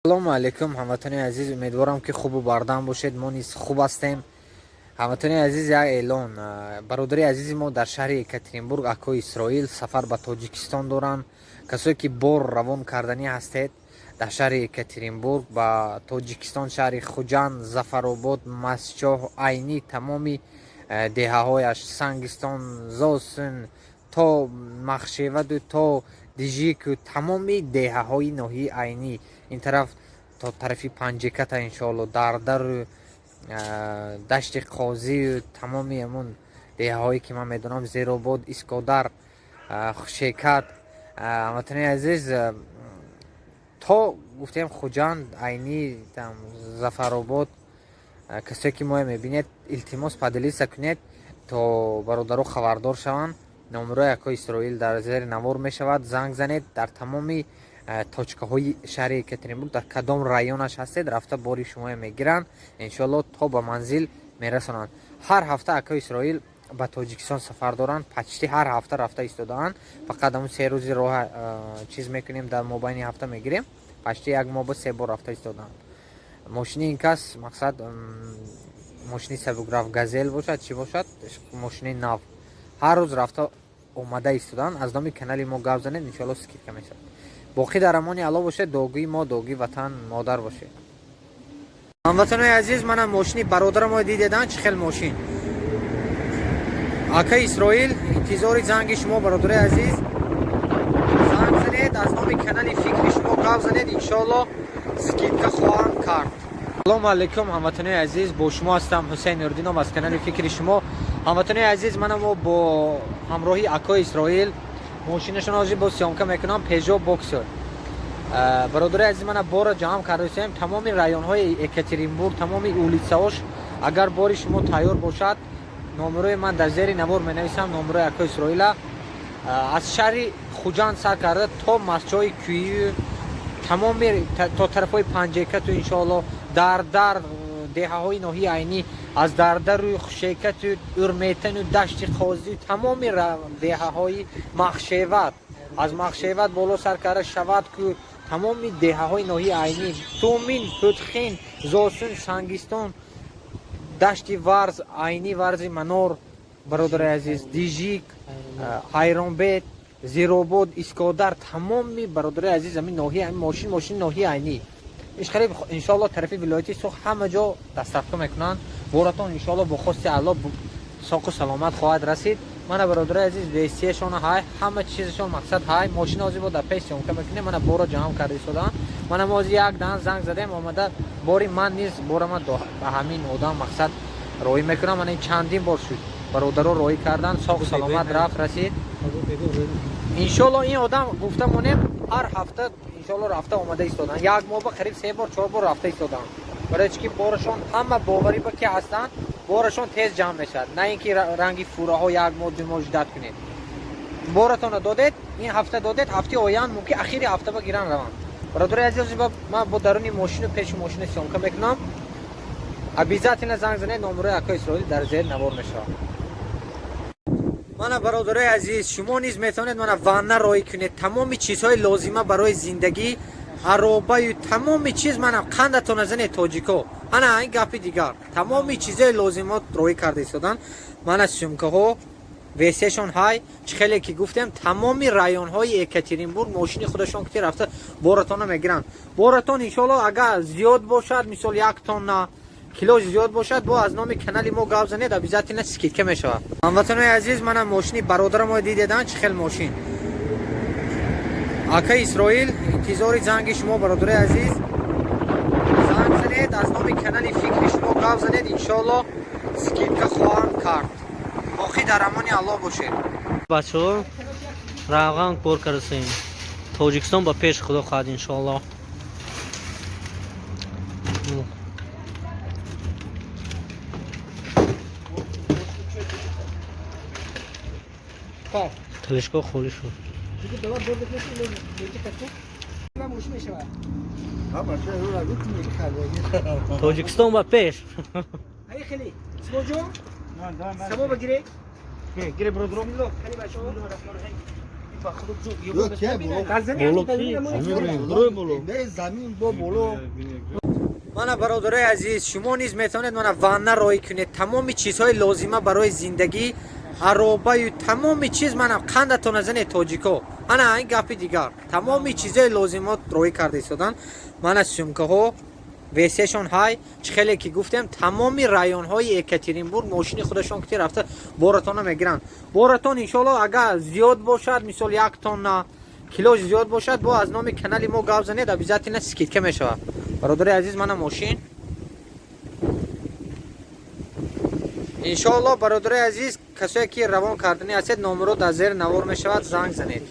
Салому алайкум, ҳамватанони азиз. Умедворам, ки хубу бардам бошед. Мо низ хуб ҳастем. Ҳамватанони азиз, як эълон. Бародари азизи мо дар шаҳри Екатеринбург, акои Исроил, сафар ба Тоҷикистон доранд. Касое ки бор равон карданӣ ҳастед дар шаҳри Екатеринбург ба Тоҷикистон, шаҳри Хуҷанд, Зафаробод, Мастчоҳ, Айнӣ, тамоми деҳаҳояш, Сангистон, Зосун, то Махшеваду то Дижику, тамоми деҳаҳои ноҳияи Айнӣ, ин тараф то тарафи Панҷеката, иншоалло, Дардару Дашти Қозию тамоми ҳамун деҳаҳое ки ман медонам, Зеробод, Искодар, Хушекат, ҳамватанони азиз, то гуфтем Хуҷанд, Айнӣ, Зафаробод, касое ки моя мебинед, илтимос, поделиться кунед, то бародаро хабардор шаванд. Номерои акои Исроил дар зери навор мешавад, занг занед. Дар тамоми точкаҳои шаҳри Екатеринбург, дар кадом районаш ҳастед, рафта бори шумоя мегиранд, иншоалло, то ба манзил мерасонанд. Ҳар ҳафта акои Исроил ба Тоҷикистон сафар доранд, почти ҳар ҳафта рафта истодаанд. Фақат ҳамун 3 рӯзи роҳа чиз мекунем, дар мобайни ҳафта мегирем. Почти як моҳ ба се бор рафта истодаанд. Мошини ин кас, мақсад, мошини сабукраф, Газел бошад, чӣ бошад, мошини нав. Ҳар рӯз рафта омада истодаанд. Аз номи канали мо гап занед, иншоалло, скидка мешавад. Боқӣ дар амони Алло бошед, дуогӯи мо, дуогӯи ватан модар бошед. Ҳамватанои азиз, мана мошини бародарамо дидедан, чӣ хел мошин. Акаи Исроил, интизори занги шумо. Бародарои азиз, занг занед, аз номи канали Фикри шумо гап занед, иншоалло, скидка хоҳам кард. Салому алайкум, ҳамватанои азиз, бо шумо ҳастам Ҳусайн Нурдинов аз канали Фикри шумо. Ҳамватанои азиз, мана мо бо ҳамроҳи акои Исроил мошинашон ҳозир бо съёмка мекунам, Пежо Боксер. Бародари азиз, мана бора ҷамъ кардасем. Тамоми районҳои Екатеринбург, тамоми улицаҳош, агар бори шумо тайёр бошад, номерои ман дар зери навор менависам, номерои акои Исроила. Аз шаҳри Хуҷанд сар карда то Мастчоҳи Кӯию тамоми то тарафҳои Панҷекату, иншоалло, Дардар, деҳаҳои ноҳияи Айнӣ, аз Дардару Хушекату Урметану Дашти Қозӣ, тамоми деҳаҳои Махшеват, аз Махшеват боло сар карда шавад ку тамоми деҳаҳои ноҳияи Айнӣ, Тумин, Путхин, Зосун, Сангистон, Дашти Варз, Айнӣ, Варзи Манор, бародари азиз, Дижик, Ҳайронбет, Зиробод, Искодар, тамоми бародари азиз, ҳамин ноҳия, ҳамин мошин, мошини ноҳияи Айнӣ ишқариб, иншоалло, тарафи вилояти Суғд ҳама ҷо доставка мекунанд. Боратон, иншоалло, бо хости Алло соқу саломат хоҳад расид. Мана, бародари азиз, весияшон ҳай, ҳама чизашон, мақсад, ҳай. Мошина ҳозир бо дар пеш съёмка мекунем. Мана боро ҷамъ карда истодаанд. Мана мо ҳозир як даҳан занг задем, омада бори ман низ борама ба ҳамин одам, мақсад, роҳӣ мекунам. Мана ин чандин бор шуд, бародаро роҳӣ кардан, соқу саломат рафт, расид, иншоалло. Ин одам, гуфта монем, ҳар ҳафта, иншоалло, рафта омада истоданд. Як моҳ ба қариб се бор, чор бор рафта истоданд, барои чи ки борашон ҳама боварӣ ба ки ҳастанд, борашон тез ҷамъ мешавад, на ин ки ранги фураҳо як моҳ, 2 моҳ ждать кунед. Боратонро додед, ин ҳафта додед, ҳафтаи оянд мумкин ахири ҳафта ба гиран раванд. Бародари азиз, ман бо даруни мошину пеши мошина съёмка мекунам. Обязательно занг занед, номерои акои Исроил дар зери навор мешавад. Мана, бародарои азиз, шумо низ метавонед, мана, ванна роҳӣ кунед, тамоми чизҳои лозима барои зиндагӣ, аробаю тамоми чиз. Мана, қандатона занед, тоҷико. Ана ин гапи дигар, тамоми чизҳои лозима роҳӣ карда истоданд. Мана сумкаҳо, весешон ҳай. Чӣ хеле ки гуфтем, тамоми районҳои Екатеринбург мошини худашон ки рафта боратона мегиранд. Боратон, иншоалло, агар зиёд бошад, мисол, 1 тонна кило зиёд бошад, бо аз номи канали мо гап занед, обязательно скидка мешавад. Ҳамватанои азиз, мана мошини бародарамо дидедан, чӣ хел мошин. Акаи Исроил, интизори занги шумо. Бародарои азиз, занг занед, аз номи канали Фикри шумо гап занед, иншоалло, скидка хоҳам кард. Боқӣ дар амони Аллоҳ бошед. Бачаҳо, равған кор кардасем. Тоҷикистон ба пеш, Худо хоҳад, иншоалло. Тележка холӣ шуд. Тоҷикистон ба пеш. Хеле Сабо бигире. Гире, бародаро. Хеле бачаҳо. Ё, ке боло? Боло ки? Боло, боло. Не замин бо боло. Мана, бародарои азиз, шумо низ метавонед, мана, ванна роҳӣ кунед, тамоми чизҳои лозима барои зиндагӣ, аробаю тамоми чиз. Мана, қандатон назанед, тоҷико. Ана ин гапи дигар, тамоми чизҳои лозимот роҳӣ карда истодан. Мана, сумкаҳо весешон ҳай. Чӣ хеле ки гуфтем, тамоми районҳои Екатеринбург мошини худашон ки рафта, боратонро мегиранд. Боратон, иншоалло, агар зиёд бошад, мисол, 1 тонна килош зиёд бошад, бо аз номи канали мо гап занед, обязательно скидка мешавад. Бародари азиз, мана мошин. Иншоалло, бародари азиз, касое ки равон карданӣ ҳастед, номеро дар зери навор мешавад, занг занед.